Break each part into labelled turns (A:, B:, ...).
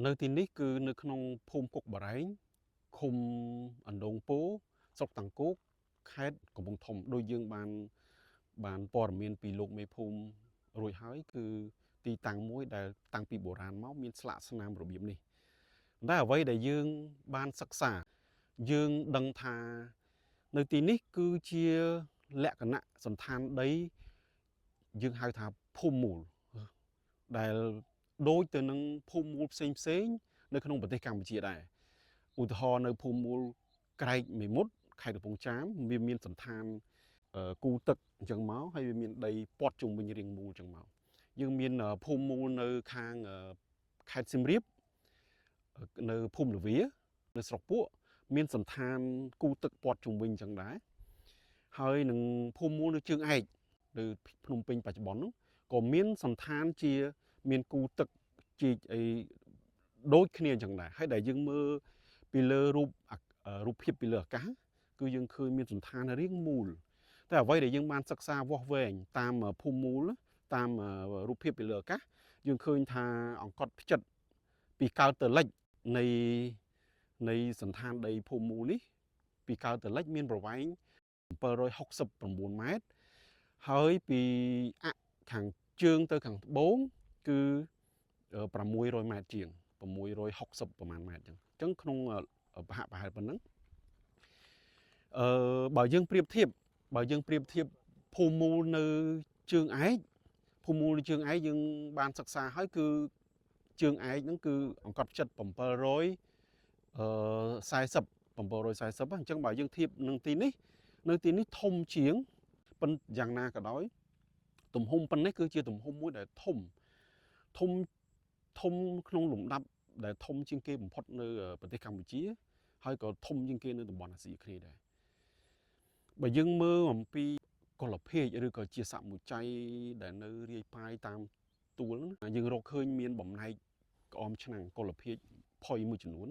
A: នៅទីនេះគឺនៅក្នុងភូមិគុកបារែងឃុំអណ្ដូងពោស្រុកតាំងគោកខេត្តកំពង់ធំដូចយើងបានព័ត៌មានពីលោកមេភូមិរួចហើយគឺទីតាំងមួយដែលតាំងពីបុរាណមកមានស្លាកស្នាមរបៀបនេះតែអ្វីដែលយើងបានសិក្សាយើងដឹងថានៅទីនេះគឺជាលក្ខណៈសន្តានដីយើងហៅថាភូមិមូលដែលដូចទៅនឹងភូមិមូលផ្សេងផ្សេងនៅក្នុងប្រទេសកម្ពុជាដែរឧទាហរណ៍នៅភូមិមូលក្រែកមេមត់ខេត្តកំពង់ចាមវាមានសន្តានគូទឹកអញ្ចឹងមកហើយវាមានដីព័ទ្ធជុំវិញរាងមូលអញ្ចឹងមកយើងមានភូមិមូលនៅខាងខេត្តសៀមរាបនៅភូមិលវានៅស្រុកពួកមានសន្តានគូទឹកព័ទ្ធជុំវិញអញ្ចឹងដែរហើយនឹងភូមិមូលនៅជើងឯកនៅភ្នំពេញបច្ចុប្បន្ននោះក៏មានសន្តានជាមានគូទឹកជីកអីដូចគ្នាអញ្ចឹងដែរហើយដែលយើងមើលពីលើរូបភាពពីលើអាកាសគឺយើងឃើញមានសន្តានរាងមូលតែអ្វីដែលយើងបានសិក្សាវាស់វែងតាមភូមិមូលតាមរូបភាពពីលើអាកាសយើងឃើញថាអង្គត់ផ្ចិតពីកើតទៅលិចនៃសន្តានដីភូមិមូលនេះពីកើតទៅលិចមានប្រវែង769ម៉ែត្រហើយពីអ័ក្សខាងជើងទៅខាងត្បូងគឺ600ម៉ែត្រជាង660ប្រហែលម៉ែត្រអញ្ចឹងក្នុងប្រហាក់ប្រហែលប៉ុណ្ណឹងបើយើងប្រៀបធៀបបើយើងប្រៀបធៀបភូមិមូលនៅជើងឯកភូមិមូលនៅជើងឯកយើងបានសិក្សាហើយគឺជើងឯកហ្នឹងគឺអង្គត់ផ្ចិត740 740អញ្ចឹងបើយើងធៀបនឹងទីនេះនៅទីនេះធំជាងប៉ុន្តែយ៉ាងណាក៏ដោយទំហំប៉ុណ្ណេះគឺជាទំហំមួយដែលធំធំធំក្នុងលំដាប់ដែលធំជាងគេបំផុតនៅប្រទេសកម្ពុជាហើយក៏ធំជាងគេនៅតំបន់អាស៊ីអាគ្នេយ៍ដែរបើយើងមើលអំពីកុលភាជឬក៏ជាសមុជ័យដែលនៅរាយប៉ាយតាមទួលហ្នឹងយើងរកឃើញមានបំណែកក្អមឆ្នាំងកុលភាជផុយមួយចំនួន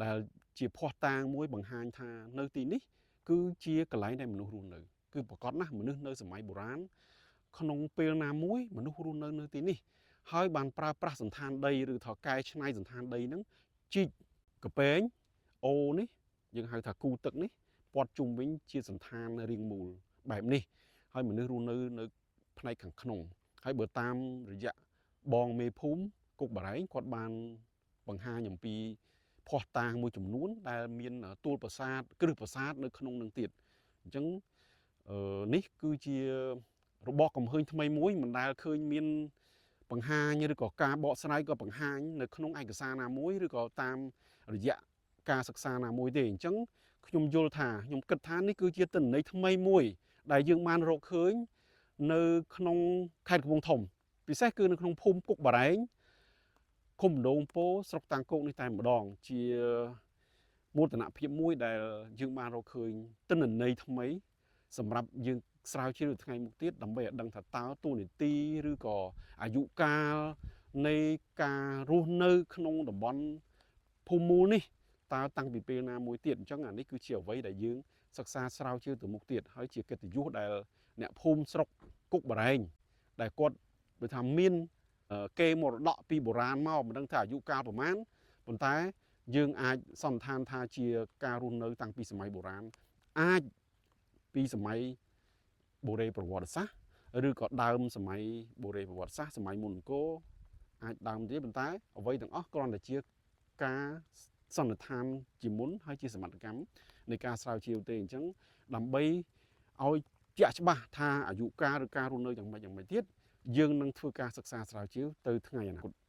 A: ដែលជាភស្តុតាងមួយបង្ហាញថានៅទីនេះគឺជាកន្លែងដែលមនុស្សរស់នៅគឺប្រកាសណាស់មនុស្សនៅសម័យបុរាណក្នុងពេលណាមួយមនុស្សរស់នៅនៅទីនេះហើយបានប្រើប្រាស់សន្តានដីឬថាកែច្នៃសន្តានដីហ្នឹងជីកកពែងអូនេះយើងហៅថាគូទឹកនេះព័ទ្ធជុំវិញជាសន្តានរាងមូលបែបនេះហើយមនុស្សរស់នៅនៅផ្នែកខាងក្នុងហើយបើតាមរយៈបងមេភូមិគុកបារែងគាត់បានបង្ហាញអំពីភស្តុតាងមួយចំនួនដែលមានទួលប្រាសាទគ្រឹះប្រាសាទនៅក្នុងនឹងទៀតអញ្ចឹងនេះគឺជារបកកំហើញថ្មីមួយមិនដែលឃើញមានបង្ហាញឬក៏ការបកស្រាយក៏បង្ហាញនៅក្នុងឯកសារណាមួយឬក៏តាមរយៈការសិក្សាណាមួយទេអញ្ចឹងខ្ញុំយល់ថាខ្ញុំគិតថានេះគឺជាទិន្នន័យថ្មីមួយដែលយើងបានរកឃើញនៅក្នុងខេត្តកំពង់ធំពិសេសគឺនៅក្នុងភូមិគុកបារែងឃុំដងពោស្រុកតាំងគោកនេះតែម្ដងជាមោទនភាពមួយដែលយើងបានរកឃើញទិន្នន័យថ្មីសម្រាប់យើងស្រាវជ្រាវថ្ងៃមុខទៀតដើម្បីឲ្យដឹងថាតើតួនាទីឬក៏អាយុកាលនៃការរស់នៅក្នុងតំបន់ភូមិមូលនេះតើតាំងពីពេលណាមួយទៀតអញ្ចឹងអានេះគឺជាអ្វីដែលយើងសិក្សាស្រាវជ្រាវទៅមុខទៀតហើយជាកិត្តិយសដែលអ្នកភូមិស្រុកគុកបារែងដែលគាត់ដូចថាមានគេមរតកពីបុរាណមកមិនដឹងថាអាយុកាលប្រមាណប៉ុន្តែយើងអាចសន្និដ្ឋានថាជាការរស់នៅតាំងពីសម័យបុរាណអាចពីសម័យបុរេប្រវត្តិសាស្ត្រឬក៏ដើមសម័យបុរេប្រវត្តិសាស្ត្រសម័យមុនអង្គរអាចដើមទៀតប៉ុន្តែអ្វីទាំងអស់គ្រាន់តែជាការសន្និដ្ឋានជាមុនហើយជាសមត្ថកម្មនៃការស្រាវជ្រាវទេអញ្ចឹងដើម្បីឲ្យជាក់ច្បាស់ថាអាយុកាលឬការរស់នៅយ៉ាងម៉េចយ៉ាងម៉េចទៀតយើងនឹងធ្វើការសិក្សាស្រាវជ្រាវទៅថ្ងៃអនាគត។